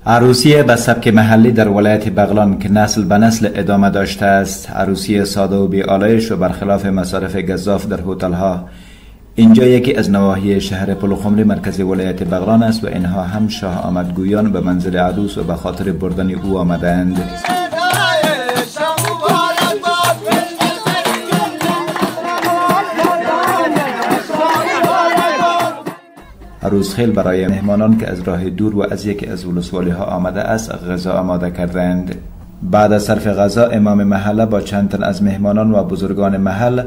عروسی به سبک محلی در ولایت بغلان که نسل به نسل ادامه داشته است، عروسی ساده و بی‌آلایش و برخلاف مصارف گزاف در هتل‌ها. اینجا یکی از نواحی شهر پلخمری مرکز ولایت بغلان است و اینها هم شاه آمدگویان به منزل عروس و به خاطر بردن او آمدند. عروس خیل برای مهمانان که از راه دور و از یکی از ولسوالی ها آمده است غذا آماده کردند. بعد از صرف غذا امام محله با چند تن از مهمانان و بزرگان محل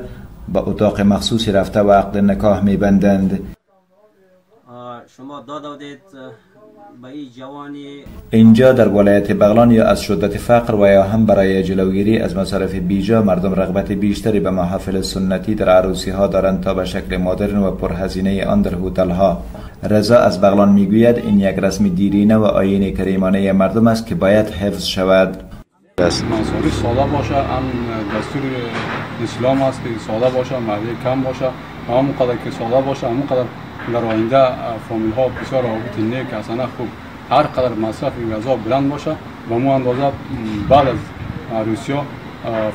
به اتاق مخصوصی رفته و عقد نکاح می‌بندند. شما دادید به این جوانی. اینجا در ولایت بغلان یا از شدت فقر و یا هم برای جلوگیری از مصارف بیجا مردم رغبت بیشتری به محافل سنتی در عروسی ها دارند تا به شکل مدرن و پرهزینه آن در هتل ها. رضا از بغلان میگوید این یک رسم دیرینه و آیین کریمانه مردم است که باید حفظ شود. مصارف ساده باشه، هم دستور اسلام است که ساده باشه، مهریه کم باشه، هم قدر که ساده باشه هم قدر در آینده فامیل ها بسیار روابط نیک حسنه خوب. هر قدر مصرف غذا بلند باشه و مو اندازه بعد از عروسی ها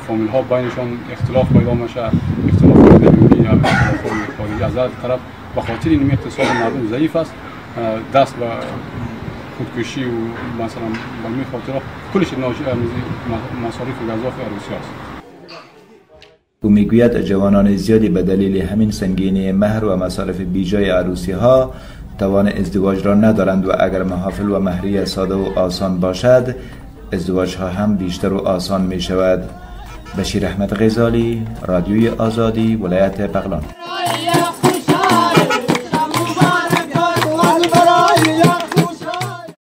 فامیل ها بینشان اختلاف پیدا میشه، اختلاف درونی یا اختلاف خارجی. از هر طرف به خاطر این اقتصاد مردم ضعیف است، دست به خودکشی و مثلا به می خاطر کلش مصارف گزاف عروسی است. او میگوید جوانان زیادی به دلیل همین سنگینی مهر و مصارف بیجای عروسی ها توان ازدواج را ندارند و اگر محافل و مهریه ساده و آسان باشد ازدواج ها هم بیشتر و آسان می شود. بشیر احمد غزالی، رادیوی آزادی، ولایت بغلان.